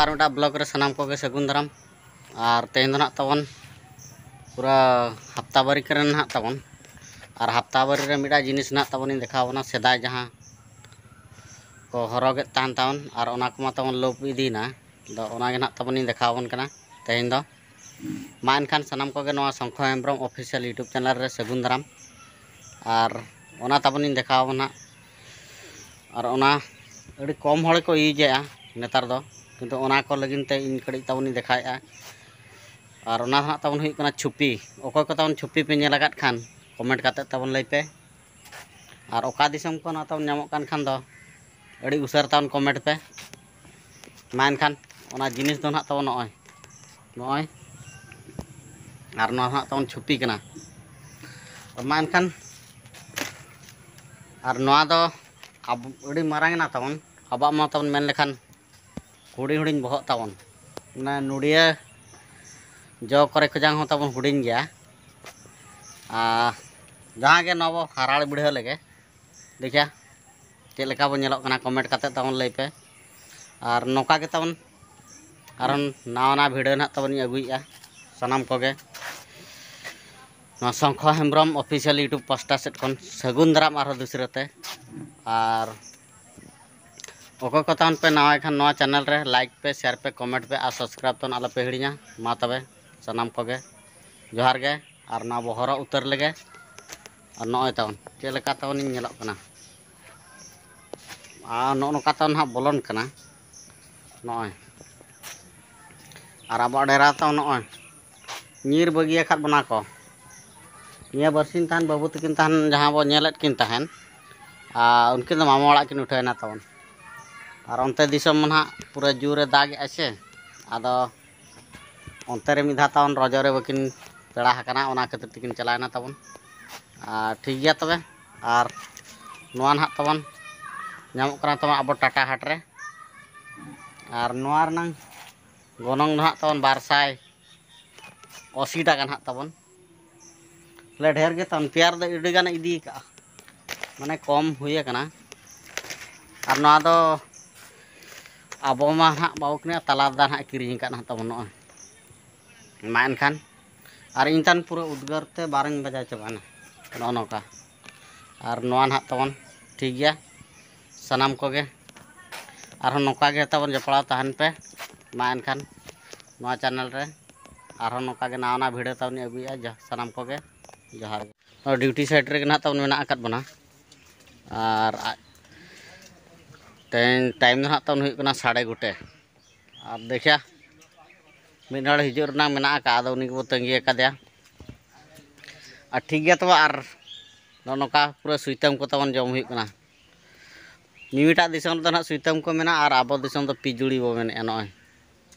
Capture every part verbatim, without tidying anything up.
ᱟᱨ ᱢᱤᱫᱴᱟᱝ ᱵᱞᱚᱜᱽ ᱨᱮ ᱥᱟᱱᱟᱢ ᱠᱚᱜᱮ ᱥᱟᱹᱜᱩᱱ ᱫᱟᱨᱟᱢ᱾ ᱟᱨ ᱛᱮᱦᱮᱧ ᱫᱚ ᱱᱟᱦᱟᱜ ᱛᱟᱵᱚᱱ ᱯᱩᱨᱟᱹ ᱦᱟᱯᱛᱟ ᱵᱟᱹᱨᱤ ᱠᱚᱨᱮ ᱱᱟᱦᱟᱜ ᱛᱟᱵᱚᱱ, ᱟᱨ ᱦᱟᱯᱛᱟ ᱵᱟᱹᱨᱤ ᱨᱮ ᱢᱤᱫᱴᱟᱝ ᱡᱤᱱᱤᱥ ᱱᱟᱦᱟᱜ ᱛᱟᱵᱚᱱᱤᱧ ᱫᱮᱠᱷᱟᱣ ᱟᱵᱚᱱᱟ, ᱥᱮᱫᱟᱭ ᱡᱟᱦᱟᱸ ᱠᱚ ᱦᱚᱨᱚᱜᱮᱫ ᱛᱟᱦᱮᱱ ᱛᱟᱵᱚᱱ, ᱟᱨ ᱚᱱᱟ ᱠᱚᱢᱟ ᱛᱟᱵᱚᱱ ᱞᱳᱯ ᱤᱫᱤᱭᱮᱱᱟ᱾ ᱟᱫᱚ ᱚᱱᱟᱜᱮ ᱱᱟᱦᱟᱜ ᱛᱟᱵᱚᱱᱤᱧ ᱫᱮᱠᱷᱟᱣ ᱟᱵᱚᱱ ᱠᱟᱱᱟ ᱛᱮᱦᱮᱧ ᱫᱚ᱾ ᱢᱟ ᱮᱱᱠᱷᱟᱱ ᱥᱟᱱᱟᱢ ᱠᱚᱜᱮ ᱱᱚᱣᱟ ᱥᱚᱝᱠᱷᱚ ᱦᱮᱢᱵᱨᱚᱢ ᱚᱯᱷᱤᱥᱤᱭᱟᱞ YouTube ᱪᱮᱱᱮᱞ ᱨᱮ ᱥᱟᱹᱜᱩᱱ ᱫᱟᱨᱟᱢ᱾ ᱟᱨ ᱚᱱᱟ ᱛᱟᱵᱚᱱᱤᱧ ᱫᱮᱠᱷᱟᱣ ᱟᱵᱚᱱᱟ ᱱᱟᱦᱟᱜ᱾ ᱟᱨ ᱚᱱᱟ ᱟᱹᱰᱤ ᱠᱚᱢ ᱦᱚᱲ ᱠᱚ ᱤᱭᱩᱡᱮᱜᱼᱟ ᱱᱮᱛᱟᱨ ᱫᱚ, ᱠᱤᱱᱛᱩ ᱚᱱᱟ ᱠᱚ ᱞᱟᱹᱜᱤᱫ ᱛᱮ ᱤᱧ ᱠᱟᱹᱴᱤᱡ ᱛᱟᱵᱚᱱᱤᱧ ᱫᱮᱠᱷᱟᱣᱮᱫᱼᱟ᱾ ᱟᱨ ᱚᱱᱟ ᱱᱟᱦᱟᱜ ᱛᱟᱵᱚᱱ ᱦᱩᱭᱩᱜ ᱠᱟᱱᱟ ᱪᱷᱩᱯᱤ᱾ ᱚᱠᱚᱭ ᱠᱚ ᱛᱟᱵᱚᱱ ᱪᱷᱩᱯᱤ ᱯᱮ ᱧᱮᱞ ᱟᱠᱟᱫ ᱠᱷᱟᱱ ᱠᱚᱢᱮᱱᱴ ᱠᱟᱛᱮᱫ ᱛᱟᱵᱚᱱ ᱞᱟᱹᱭ ᱯᱮ᱾ ᱟᱨ ᱚᱠᱟ ᱫᱤᱥᱚᱢ ᱠᱷᱚᱱ ᱱᱟᱦᱟᱜ ᱛᱟᱵᱚᱱ ᱧᱟᱢᱚᱜ ᱠᱟᱱ ᱠᱷᱟᱱ ᱫᱚ ᱟᱹᱰᱤ ᱩᱥᱟᱹᱨᱟ ᱛᱟᱵᱚᱱ ᱠᱚᱢᱮᱱᱴ ᱯᱮ᱾ ᱢᱟ ᱮᱱᱠᱷᱟᱱ ᱚᱱᱟ ᱡᱤᱱᱤᱥ ᱫᱚ ᱱᱟᱦᱟᱜ ᱛᱟᱵᱚᱱ ᱱᱚᱜᱼᱚᱭ, ᱱᱚᱜᱼᱚᱭ, ᱟᱨ ᱱᱚᱣᱟ ᱱᱟᱦᱟᱜ ᱛᱟᱵᱚᱱ ᱪᱷᱩᱯᱤ ᱠᱟᱱᱟ᱾ ᱢᱟ ᱮᱱᱠᱷᱟᱱ, ᱟᱨ ᱱᱚᱣᱟ ᱫᱚ ᱟᱵᱚ ᱟᱹᱰᱤ ᱢᱟᱨᱟᱝ ᱮᱱᱟ ᱛᱟᱵᱚᱱ, ᱟᱵᱚᱣᱟᱜ ᱢᱟ ᱛᱟᱵᱚᱱ ᱢᱮᱱ ᱞᱮᱠᱷᱟᱱ ᱦᱩᱰᱤᱧ ᱦᱩᱰᱤᱧ ᱵᱚᱦᱚᱜ ᱛᱟᱵᱚᱱ, ᱢᱟᱱᱮ ᱱᱚᱰᱤᱭᱟᱹ ᱡᱚ ᱠᱚᱨᱮ ᱠᱷᱚᱡᱟᱝ ᱦᱚᱸ ᱛᱟᱵᱚᱱ ᱦᱩᱰᱤᱧ ᱜᱮᱭᱟ᱾ ᱟᱨ ᱡᱟᱦᱟᱸ ᱜᱮ ᱱᱚᱣᱟ ᱵᱚ ᱦᱟᱨᱟᱲ ᱵᱤᱲᱦᱟᱹ ᱞᱮᱜᱮ, ᱫᱮᱠᱷᱟ ᱪᱮᱫ ᱞᱮᱠᱟ ᱵᱚᱱ ᱧᱮᱞᱚᱜ ᱠᱟᱱᱟ, ᱠᱚᱢᱮᱱᱴ ᱠᱟᱛᱮᱫ ᱛᱟᱵᱚᱱ ᱞᱟᱹᱭ ᱯᱮ᱾ ᱟᱨ ᱱᱚᱝᱠᱟ ᱜᱮ ᱛᱟᱵᱚᱱ ᱟᱨᱦᱚᱸ ᱱᱟᱣᱟ ᱱᱟᱣᱟ ᱵᱷᱤᱰᱤᱭᱳ ᱱᱟᱦᱟᱜ ᱛᱟᱵᱚᱱ ᱤᱧ ᱟᱹᱜᱩᱭᱮᱫᱼᱟ ᱥᱟᱱᱟᱢ ᱠᱚᱜᱮ᱾ ᱱᱚᱣᱟ ᱥᱚᱝᱠᱷᱚ ᱦᱮᱢᱵᱨᱚᱢ ᱚᱯᱷᱤᱥᱤᱭᱟᱞ YouTube ᱯᱟᱥᱴᱟ ᱥᱮᱫ ᱠᱷᱚᱱ ᱥᱟᱹᱜᱩᱱ ᱫᱟᱨᱟᱢ ᱟᱨᱦᱚᱸ ᱫᱩᱥᱨᱟᱹ ᱛᱮ᱾ ᱟᱨ ᱚᱠᱚᱭ ᱠᱚ ᱛᱟᱵᱚᱱ ᱯᱮ ᱱᱟᱣᱟ ᱠᱷᱟᱱ ᱱᱚᱣᱟ ᱪᱮᱱᱮᱞ ᱨᱮ ᱞᱟᱭᱤᱠ ᱯᱮ, ᱥᱮᱭᱟᱨ ᱯᱮ, ᱠᱚᱢᱮᱱᱴ ᱯᱮ ᱟᱨ ᱥᱟᱵᱥᱠᱨᱟᱭᱤᱵᱽ ᱛᱟᱵᱚᱱ ᱟᱞᱚ ᱯᱮ ᱦᱤᱲᱤᱧᱟ᱾ ᱢᱟ ᱛᱚᱵᱮ ᱥᱟᱱᱟᱢ ᱠᱚᱜᱮ ᱡᱚᱦᱟᱨ ᱜᱮ᱾ ᱟᱨ ᱱᱚᱣᱟ ᱵᱚ ᱦᱚᱨᱚᱜ ᱩᱛᱟᱹᱨ ᱞᱮᱜᱮ᱾ ᱟᱨ ᱱᱚᱜᱼᱚᱭ ᱛᱟᱵᱚᱱ ᱪᱮᱫ ᱞᱮᱠᱟ ᱛᱟᱵᱚᱱᱤᱧ ᱧᱮᱞᱚᱜ ᱠᱟᱱᱟ᱾ ᱟᱨ ᱱᱚᱜᱼᱚ ᱱᱚᱝᱠᱟ ᱛᱟᱵᱚᱱ ᱱᱟᱦᱟᱜ ᱵᱚᱞᱚᱱ ᱠᱟᱱᱟ ᱱᱚᱜᱼᱚᱭ᱾ ᱟᱨ ᱟᱵᱚᱣᱟᱜ ᱰᱮᱨᱟ ᱛᱟᱵᱚᱱ ᱱᱚᱜᱼᱚᱭ ᱧᱤᱨ ᱵᱟᱹᱜᱤᱭᱟᱠᱟᱫ ᱵᱚᱱᱟ ᱠᱚ᱾ ᱱᱤᱭᱟᱹ ᱵᱟᱨᱥᱤᱧ ᱛᱟᱦᱮᱱ ᱵᱟᱹᱵᱩ ᱛᱟᱹᱠᱤᱱ ᱛᱟᱦᱮᱱ ᱡᱟᱦᱟᱸ ᱵᱚ ᱧᱮᱞᱮᱫ ᱠᱤᱱ ᱛᱟᱦᱮᱱ, ᱟᱨ ᱩᱱᱠᱤᱱ ᱫᱚ ᱢᱟᱢᱟ ᱚᱲᱟᱜ ᱠᱤᱱ ᱩᱴᱷᱟᱹᱣ ᱮᱱᱟ ᱛᱟᱵᱚᱱ᱾ ᱟᱨ ᱚᱱᱛᱮ ᱫᱤᱥᱚᱢ ᱢᱟ ᱱᱟᱦᱟᱜ ᱯᱩᱨᱟᱹ ᱡᱳᱨᱮ ᱫᱟᱜᱮᱜᱼᱟᱭ ᱥᱮ, ᱟᱫᱚ ᱚᱱᱛᱮ ᱨᱮ ᱢᱤᱫ ᱫᱷᱟᱣ ᱛᱟᱵᱚᱱ ᱨᱚᱡᱚ ᱨᱮ ᱵᱟᱹᱠᱤᱱ ᱯᱮᱲᱟ ᱟᱠᱟᱱᱟ, ᱚᱱᱟ ᱠᱷᱟᱹᱛᱤᱨ ᱛᱮᱠᱤᱱ ᱪᱟᱞᱟᱣᱮᱱᱟ ᱛᱟᱵᱚᱱ᱾ ᱟᱨ ᱴᱷᱤᱠ ᱜᱮᱭᱟ ᱛᱚᱵᱮ, ᱟᱨ ᱱᱚᱣᱟ ᱱᱟᱦᱟᱜ ᱛᱟᱵᱚᱱ ᱧᱟᱢᱚᱜ ᱠᱟᱱᱟ ᱛᱟᱵᱚᱱ ᱟᱵᱚ ᱴᱟᱴᱟ ᱦᱟᱴ ᱨᱮ᱾ ᱟᱨ ᱱᱚᱣᱟ ᱨᱮᱱᱟᱝ ᱜᱚᱱᱚᱝ ᱫᱚ ᱱᱟᱦᱟᱜ ᱛᱟᱵᱚᱱ ᱵᱟᱨ ᱥᱟᱭ ᱟᱥᱤ ᱴᱟᱠᱟ ᱱᱟᱦᱟᱜ ᱛᱟᱵᱚᱱ᱾ ᱛᱟᱦᱞᱮ ᱰᱷᱮᱨ ᱜᱮ ᱛᱟᱵᱚᱱ, ᱯᱮᱭᱟᱨ ᱫᱚ ᱟᱹᱰᱤ ᱜᱟᱱᱮ ᱤᱫᱤ ᱠᱟᱜᱼᱟ, ᱢᱟᱱᱮ ᱠᱚᱢ ᱦᱩᱭ ᱟᱠᱟᱱᱟ᱾ ᱟᱨ ᱱᱚᱣᱟ ᱫᱚ ᱟᱵᱚ ᱢᱟ ᱦᱟᱸᱜ ᱵᱟᱵᱚ ᱠᱤᱨᱤᱧᱟ, ᱛᱟᱞᱟ ᱨᱮᱫᱚ ᱦᱟᱸᱜ ᱠᱤᱨᱤᱧ ᱟᱠᱟᱫ ᱦᱟᱸᱜ ᱛᱟᱵᱚᱱ ᱱᱚᱜᱼᱚᱭ᱾ ᱢᱟ ᱮᱱᱠᱷᱟᱱ, ᱟᱨ ᱤᱧ ᱛᱟᱱ ᱯᱩᱨᱟᱹ ᱩᱫᱽᱜᱟᱹᱨ ᱛᱮ ᱵᱟᱨᱚᱧ ᱵᱟᱡᱟᱣ ᱪᱟᱵᱟᱭᱮᱱᱟ, ᱱᱚᱜᱼᱚ ᱱᱚᱝᱠᱟ᱾ ᱟᱨ ᱱᱚᱣᱟ ᱱᱟᱦᱟᱜ ᱛᱟᱵᱚᱱ ᱴᱷᱤᱠ ᱜᱮᱭᱟ ᱥᱟᱱᱟᱢ ᱠᱚᱜᱮ, ᱟᱨᱦᱚᱸ ᱱᱚᱝᱠᱟ ᱜᱮ ᱛᱟᱵᱚᱱ ᱡᱚᱯᱲᱟᱣ ᱛᱟᱦᱮᱱ ᱯᱮ᱾ ᱢᱟ ᱮᱱᱠᱷᱟᱱ ᱱᱚᱣᱟ ᱪᱮᱱᱮᱞ ᱨᱮ ᱟᱨᱦᱚᱸ ᱱᱚᱝᱠᱟ ᱜᱮ ᱱᱟᱣᱟ ᱱᱟᱣᱟ ᱵᱷᱤᱰᱤᱭᱳ ᱛᱟᱵᱚᱱ ᱟᱹᱜᱩᱭᱟ᱾ ᱡᱟ-, ᱥᱟᱱᱟᱢ ᱠᱚᱜᱮ ᱡᱚᱦᱟᱨ ᱜᱮ᱾ ᱱᱚᱣᱟ ᱰᱤᱭᱩᱴᱤ ᱥᱟᱭᱤᱰ ᱨᱮᱜᱮ ᱱᱟᱦᱟᱜ ᱛᱟᱵᱚᱱ ᱢᱮᱱᱟᱜ ᱟᱠᱟᱫ ᱵᱚᱱᱟ᱾ ᱟᱨ ᱟᱡ ᱛᱮᱦᱮᱧ ᱴᱟᱭᱤᱢ ᱫᱚ ᱱᱟᱦᱟᱜ ᱛᱟᱵᱚᱱ ᱦᱩᱭᱩᱜ ᱠᱟᱱᱟ ᱥᱟᱲᱮ ᱜᱚᱴᱮ᱾ ᱟᱨ ᱫᱮᱠᱷᱟ, ᱢᱤᱫ ᱦᱚᱲ ᱦᱤᱡᱩᱜ ᱨᱮᱱᱟᱜ ᱢᱮᱱᱟᱜ ᱟᱠᱟᱫ, ᱟᱫᱚ ᱩᱱᱤ ᱜᱮᱵᱚ ᱛᱟᱺᱜᱤ ᱟᱠᱟᱫᱮᱭᱟ᱾ ᱟᱨ ᱴᱷᱤᱠ ᱜᱮᱭᱟ ᱛᱚᱵᱮ, ᱟᱨ ᱱᱚᱜᱼᱚ ᱱᱚᱝᱠᱟ ᱯᱩᱨᱟᱹ ᱥᱩᱭᱛᱟᱹᱢ ᱠᱚ ᱛᱟᱵᱚᱱ ᱡᱚᱢ ᱦᱩᱭᱩᱜ ᱠᱟᱱᱟ᱾ ᱢᱤᱢᱤᱫᱴᱟᱜ ᱫᱤᱥᱚᱢ ᱨᱮᱫᱚ ᱱᱟᱦᱟᱜ ᱥᱩᱭᱛᱟᱹᱢ ᱠᱚ ᱢᱮᱱᱟᱜᱼᱟ ᱟᱨ ᱟᱵᱚ ᱫᱤᱥᱚᱢ ᱫᱚ ᱯᱤᱡᱩᱲᱤ ᱵᱚ ᱢᱮᱱᱮᱫᱼᱟ ᱱᱚᱜᱼᱚᱭ᱾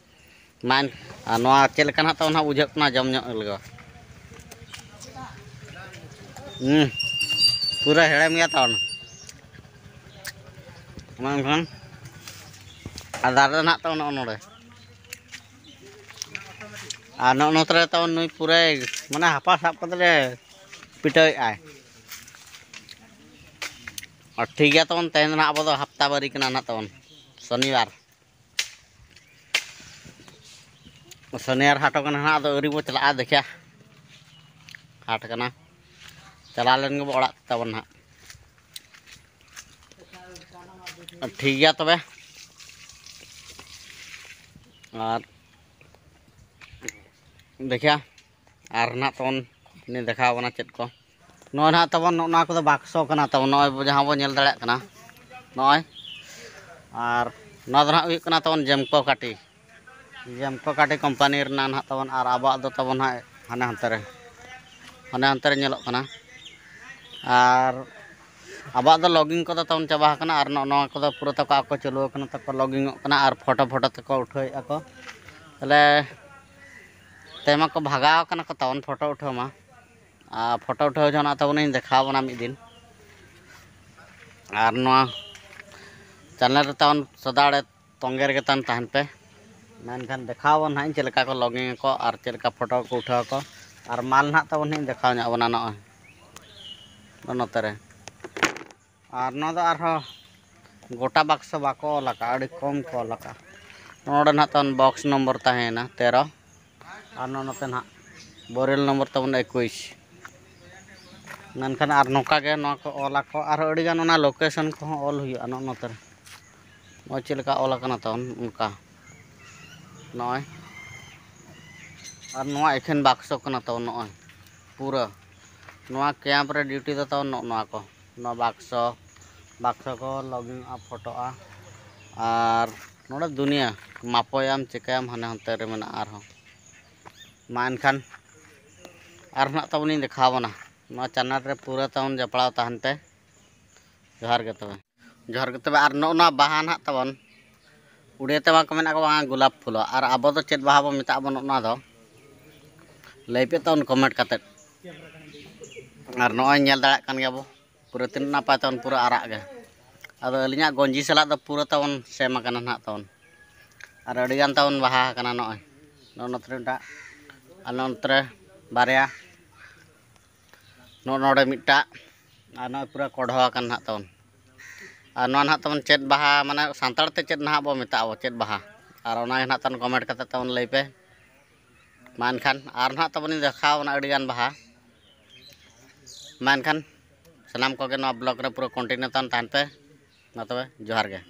ᱢᱟ ᱮᱱ-, ᱟᱨ ᱱᱚᱣᱟ ᱪᱮᱫ ᱞᱮᱠᱟ ᱱᱟᱦᱟᱜ ᱛᱟᱵᱚᱱ ᱱᱟᱦᱟᱜ ᱵᱩᱡᱷᱟᱹᱜ ᱠᱟᱱᱟ ᱡᱚᱢ ᱧᱚᱜ ᱞᱮᱠᱟ? ᱦᱩᱸ, ᱯᱩᱨᱟᱹ ᱦᱮᱲᱮᱢ ᱜᱮᱭᱟ ᱛᱟᱵᱚᱱ᱾ ᱢᱟ ᱮᱱᱠᱷᱟᱱ ᱟᱨ ᱫᱟᱨᱮ ᱫᱚ ᱱᱟᱦᱟᱜ ᱛᱟᱵᱚᱱ ᱱᱚᱜᱼᱚ ᱱᱚᱰᱮ᱾ ᱟᱨ ᱱᱚᱜᱼᱚ ᱱᱚᱛᱮ ᱨᱮ ᱛᱟᱵᱚᱱ ᱱᱩᱭ ᱯᱩᱨᱟᱹᱭ ᱢᱟᱱᱮ ᱦᱟᱯᱟ ᱥᱟᱵ ᱠᱟᱛᱮ ᱞᱮ ᱯᱤᱴᱟᱹᱣᱮᱫᱼᱟᱭ᱾ ᱟᱨ ᱴᱷᱤᱠ ᱜᱮᱭᱟ ᱛᱟᱵᱚᱱ, ᱛᱮᱦᱮᱧ ᱫᱚ ᱱᱟᱦᱟᱜ ᱟᱵᱚ ᱫᱚ ᱦᱟᱯᱛᱟ ᱵᱟᱹᱨᱤ ᱠᱟᱱᱟ ᱱᱟᱦᱟᱜ ᱛᱟᱵᱚᱱ, ᱥᱚᱱᱤᱵᱟᱨ᱾ ᱥᱚᱱᱤᱵᱟᱨ ᱦᱟᱴᱚᱜ ᱠᱟᱱᱟ ᱱᱟᱦᱟᱜ, ᱟᱫᱚ ᱟᱹᱣᱨᱤ ᱵᱚ ᱪᱟᱞᱟᱜᱼᱟ, ᱫᱮᱠᱷᱟ ᱦᱟᱴ ᱠᱟᱱᱟ, ᱪᱟᱞᱟᱣ ᱞᱮᱱ ᱜᱮᱵᱚ ᱚᱲᱟᱜ ᱛᱟᱵᱚᱱ ᱱᱟᱦᱟᱜ᱾ ᱴᱷᱤᱠ ᱜᱮᱭᱟ ᱛᱚᱵᱮ, ᱟᱨ ᱫᱮᱠᱷᱟ ᱟᱨ ᱱᱟᱦᱟᱜ ᱛᱟᱵᱚᱱ ᱤᱧ ᱫᱮᱠᱷᱟᱣ ᱟᱵᱚᱱᱟ ᱪᱮᱫ ᱠᱚ᱾ ᱱᱚᱜᱼᱚᱭ ᱱᱟᱦᱟᱜ ᱛᱟᱵᱚᱱ ᱱᱚᱜᱼᱚ ᱱᱚᱣᱟ ᱠᱚᱫᱚ ᱵᱟᱠᱥᱚ ᱠᱟᱱᱟ ᱛᱟᱵᱚᱱ, ᱱᱚᱜᱼᱚᱭ ᱡᱟᱦᱟᱸ ᱵᱚᱱ ᱧᱮᱞ ᱫᱟᱲᱮᱭᱟᱜ ᱠᱟᱱᱟ ᱱᱚᱜᱼᱚᱭ᱾ ᱟᱨ ᱱᱚᱣᱟ ᱫᱚ ᱱᱟᱦᱟᱜ ᱦᱩᱭᱩᱜ ᱠᱟᱱᱟ ᱛᱟᱵᱚᱱ ᱡᱮᱢᱠᱳ ᱠᱟᱹᱴᱷᱤ, ᱡᱮᱢᱠᱳ ᱠᱟᱹᱴᱷᱤ ᱠᱳᱢᱯᱟᱱᱤ ᱨᱮᱱᱟᱜ ᱱᱟᱦᱟᱜ ᱛᱟᱵᱚᱱ᱾ ᱟᱨ ᱟᱵᱚᱣᱟᱜ ᱫᱚ ᱛᱟᱵᱚᱱ ᱱᱟᱦᱟᱜ ᱦᱟᱱᱮ ᱦᱟᱱᱛᱮ ᱨᱮ, ᱦᱟᱱᱮ ᱦᱟᱱᱛᱮ ᱨᱮ ᱧᱮᱞᱚᱜ ᱠᱟᱱᱟ᱾ ᱟᱨ ᱟᱵᱚᱣᱟᱜ ᱫᱚ ᱞᱚᱜᱤᱝ ᱠᱚᱫᱚ ᱛᱟᱵᱚᱱ ᱪᱟᱵᱟ ᱟᱠᱟᱱᱟ᱾ ᱟᱨ ᱱᱚᱜᱼᱚ ᱱᱚᱣᱟ ᱠᱚᱫᱚ ᱯᱩᱨᱟᱹ ᱛᱟᱠᱚ ᱟᱠᱚ ᱪᱟᱹᱞᱩ ᱟᱠᱟᱱᱟ, ᱛᱟᱠᱚ ᱞᱚᱜᱤᱝᱚᱜ ᱠᱟᱱᱟ ᱟᱨ ᱯᱷᱳᱴᱳ ᱯᱷᱳᱴᱳ ᱛᱮᱠᱚ ᱩᱴᱷᱟᱹᱣᱮᱫᱼᱟ ᱠᱚ᱾ ᱛᱟᱦᱞᱮ ᱛᱮᱢᱟ ᱠᱚ ᱵᱷᱟᱜᱟᱣ ᱠᱟᱱᱟ ᱠᱚ ᱛᱟᱵᱚᱱ ᱯᱷᱳᱴᱳ ᱩᱴᱷᱟᱹᱣ ᱢᱟ᱾ ᱟᱨ ᱯᱷᱳᱴᱳ ᱩᱴᱷᱟᱹᱣ ᱡᱚᱦᱚᱜ ᱛᱟᱵᱚᱱᱤᱧ ᱫᱮᱠᱷᱟᱣ ᱟᱵᱚᱱᱟ ᱢᱤᱫ ᱫᱤᱱ᱾ ᱟᱨ ᱱᱚᱣᱟ ᱪᱮᱱᱮᱞ ᱨᱮ ᱛᱟᱵᱚᱱ ᱥᱚᱫᱟ ᱮᱲᱮ ᱛᱚᱸᱜᱮ ᱨᱮᱜᱮ ᱛᱟᱵᱚᱱ ᱛᱟᱦᱮᱱ ᱯᱮ᱾ ᱢᱮᱱᱠᱷᱟᱱ ᱫᱮᱠᱷᱟᱣ ᱟᱵᱚᱱ ᱱᱟᱦᱟᱜ ᱤᱧ ᱪᱮᱫ ᱞᱮᱠᱟ ᱠᱚ ᱞᱚᱜᱤᱝ ᱟᱠᱚ ᱟᱨ ᱪᱮᱫ ᱞᱮᱠᱟ ᱯᱷᱳᱴᱳ ᱠᱚ ᱩᱴᱷᱟᱹᱣ ᱟᱠᱚ᱾ ᱟᱨ ᱢᱟᱞ ᱱᱟᱦᱟᱜ ᱛᱟᱵᱚᱱ ᱦᱟᱸᱜ ᱤᱧ ᱫᱮᱠᱷᱟᱣ ᱧᱚᱜ ᱟᱵᱚᱱᱟ ᱱᱚᱜᱼᱚᱭ ᱱᱚᱛᱮ ᱨᱮ᱾ ᱟᱨ ᱱᱚᱣᱟ ᱫᱚ ᱟᱨᱦᱚᱸ ᱜᱚᱴᱟ ᱵᱟᱠᱥᱚ ᱵᱟᱠᱚ ᱚᱞ ᱟᱠᱟᱫᱼᱟ, ᱟᱹᱰᱤ ᱠᱚᱢ ᱠᱚ ᱚᱞ ᱟᱠᱟᱫᱼᱟ᱾ ᱱᱚᱰᱮ ᱱᱟᱦᱟᱜ ᱛᱟᱵᱚᱱ ᱵᱚᱠᱥ ᱱᱚᱢᱵᱚᱨ ᱛᱟᱦᱮᱸᱭᱮᱱᱟ ᱛᱮᱨᱚ, ᱟᱨ ᱱᱚᱜᱼᱚ ᱱᱚᱛᱮ ᱱᱟᱦᱟᱜ ᱵᱳᱨᱮᱞ ᱱᱚᱢᱵᱚᱨ ᱛᱟᱵᱚᱱ ᱮᱠᱩᱥ᱾ ᱢᱮᱱᱠᱷᱟᱱ ᱟᱨ ᱱᱚᱝᱠᱟ ᱜᱮ ᱱᱚᱣᱟ ᱠᱚ ᱚᱞ ᱟᱠᱚ, ᱟᱨᱦᱚᱸ ᱟᱹᱰᱤᱜᱟᱱ ᱚᱱᱟ ᱞᱳᱠᱮᱥᱚᱱ ᱠᱚᱦᱚᱸ ᱚᱞ ᱦᱩᱭᱩᱜᱼᱟ ᱱᱚᱜᱼᱚ ᱱᱚᱛᱮ ᱨᱮ᱾ ᱱᱚᱜᱼᱚᱭ ᱪᱮᱫ ᱞᱮᱠᱟ ᱚᱞ ᱟᱠᱟᱱᱟ ᱛᱟᱵᱚᱱ ᱚᱱᱠᱟ ᱱᱚᱜᱼᱚᱭ᱾ ᱟᱨ ᱱᱚᱣᱟ ᱮᱠᱷᱮᱱ ᱵᱟᱠᱥᱚ ᱠᱟᱱᱟ ᱛᱟᱵᱚᱱ ᱱᱚᱜᱼᱚᱭ ᱯᱩᱨᱟᱹ᱾ ᱱᱚᱣᱟ ᱠᱮᱢᱯ ᱨᱮ ᱰᱤᱭᱩᱴᱤ ᱫᱚ ᱛᱟᱵᱚᱱ ᱱᱚᱜᱼᱚ ᱱᱚᱣᱟ ᱠᱚ, ᱱᱚᱣᱟ ᱵᱟᱠᱥᱚ, ᱵᱟᱠᱥᱚ ᱠᱚ ᱞᱚᱜᱤᱝᱚᱜᱼᱟ, ᱯᱷᱳᱴᱳᱜᱼᱟ᱾ ᱟᱨ ᱱᱚᱰᱮ ᱫᱩᱱᱤᱭᱟᱹ ᱢᱟᱯᱚᱭᱟᱢ, ᱪᱤᱠᱟᱹᱭᱟᱢ, ᱦᱟᱱᱮ ᱦᱟᱱᱛᱮ ᱨᱮ ᱢᱮᱱᱟᱜᱼᱟ ᱟᱨᱦᱚᱸ᱾ ᱢᱟ ᱮᱱᱠᱷᱟᱱ ᱟᱨᱦᱚᱸ ᱱᱟᱜ ᱛᱟᱵᱚᱱᱤᱧ ᱫᱮᱠᱷᱟᱣ ᱟᱵᱚᱱᱟ᱾ ᱱᱚᱣᱟ ᱪᱮᱱᱮᱞ ᱨᱮ ᱯᱩᱨᱟᱹ ᱛᱟᱵᱚᱱ ᱡᱚᱯᱲᱟᱣ ᱛᱟᱦᱮᱱ ᱯᱮ᱾ ᱡᱚᱦᱟᱨ ᱜᱮ ᱛᱚᱵᱮ᱾ ᱡᱚᱦᱟᱨ ᱜᱮ ᱛᱚᱵᱮ᱾ ᱟᱨ ᱱᱚᱜᱼᱚ ᱱᱚᱣᱟ ᱵᱟᱦᱟ ᱱᱟᱦᱟᱜ ᱛᱟᱵᱚᱱ, ᱩᱲᱤᱭᱟ ᱛᱮ ᱵᱟᱝ ᱠᱚ ᱢᱮᱱᱟ ᱠᱚ ᱵᱟᱝᱟ ᱜᱳᱞᱟᱯ ᱯᱷᱩᱞ, ᱟᱨ ᱟᱵᱚ ᱫᱚ ᱪᱮᱫ ᱵᱟᱦᱟ ᱵᱚᱱ ᱢᱮᱛᱟᱜ ᱟᱵᱚᱱ ᱱᱚᱜᱼᱚ ᱱᱚᱣᱟ ᱫᱚ? ᱞᱟᱹᱭ ᱯᱮ ᱛᱟᱵᱚᱱ ᱠᱚᱢᱮᱱᱴ ᱠᱟᱛᱮᱫ᱾ ᱟᱨ ᱱᱚᱜᱼᱚᱭ ᱧᱮᱞ ᱫᱟᱲᱮᱭᱟᱜ ᱠᱟᱱ ᱜᱮᱭᱟ ᱵᱚ, ᱯᱩᱨᱟᱹ ᱛᱤᱱᱟᱹᱜ ᱱᱟᱯᱟᱭ ᱛᱟᱵᱚᱱ, ᱯᱩᱨᱟᱹ ᱟᱨᱟᱜ ᱜᱮ᱾ ᱟᱫᱚ ᱟᱹᱞᱤᱧᱟᱜ ᱜᱚᱸᱡᱤ ᱥᱟᱞᱟᱜ ᱫᱚ ᱯᱩᱨᱟᱹ ᱛᱟᱵᱚᱱ ᱥᱮᱢ ᱟᱠᱟᱱᱟ ᱱᱟᱦᱟᱜ ᱛᱟᱵᱚᱱ᱾ ᱟᱨ ᱟᱹᱰᱤᱜᱟᱱ ᱛᱟᱵᱚᱱ ᱵᱟᱦᱟ ᱟᱠᱟᱱᱟ ᱱᱚᱜᱼᱚᱭ᱾ ᱱᱚᱜᱼᱚ ᱱᱚᱛᱮ ᱨᱮ ᱢᱤᱫᱴᱟᱜ, ᱟᱨ ᱱᱚᱜᱼᱚ ᱱᱚᱛᱮ ᱨᱮ ᱵᱟᱨᱭᱟ, ᱱᱚᱜᱼᱚ ᱱᱚᱰᱮ ᱢᱤᱫᱴᱟᱜ, ᱟᱨ ᱱᱚᱜᱼᱚᱭ ᱯᱩᱨᱟᱹ ᱠᱚᱰᱷᱚ ᱟᱠᱟᱱ ᱱᱟᱦᱟᱜ ᱛᱟᱵᱚᱱ᱾ ᱟᱨ ᱱᱚᱣᱟ ᱱᱟᱦᱟᱜ ᱛᱟᱵᱚᱱ ᱪᱮᱫ ᱵᱟᱦᱟ, ᱢᱟᱱᱮ ᱥᱟᱱᱛᱟᱲ ᱛᱮ ᱪᱮᱫ ᱱᱟᱦᱟᱜ ᱵᱚ ᱢᱮᱛᱟᱜᱼᱟ ᱵᱚ, ᱪᱮᱫ ᱵᱟᱦᱟ? ᱟᱨ ᱚᱱᱟ ᱜᱮ ᱱᱟᱦᱟᱜ ᱛᱟᱵᱚᱱ ᱠᱚᱢᱮᱱᱴ ᱠᱟᱛᱮ ᱛᱟᱵᱚᱱ ᱞᱟᱹᱭ ᱯᱮ᱾ ᱢᱟ ᱮᱱᱠᱷᱟᱱ ᱟᱨ ᱱᱟᱦᱟᱜ ᱛᱟᱵᱚᱱᱤᱧ ᱫᱮᱠᱷᱟᱣ ᱵᱚᱱᱟ ᱟᱹᱰᱤᱜᱟᱱ ᱵᱟᱦᱟ᱾ ᱢᱟ ᱮᱱᱠᱷᱟᱱ ᱥᱟᱱᱟᱢ ᱠᱚᱜᱮ ᱱᱚᱣᱟ ᱵᱞᱚᱜ ᱨᱮ ᱯᱩᱨᱟᱹ ᱠᱚᱱᱴᱤᱱᱤᱭᱩ ᱛᱟᱵᱚᱱ ᱛᱟᱦᱮᱱ ᱯᱮ᱾ ᱢᱟ ᱛᱚᱵᱮ ᱡᱚᱦᱟᱨ ᱜᱮ᱾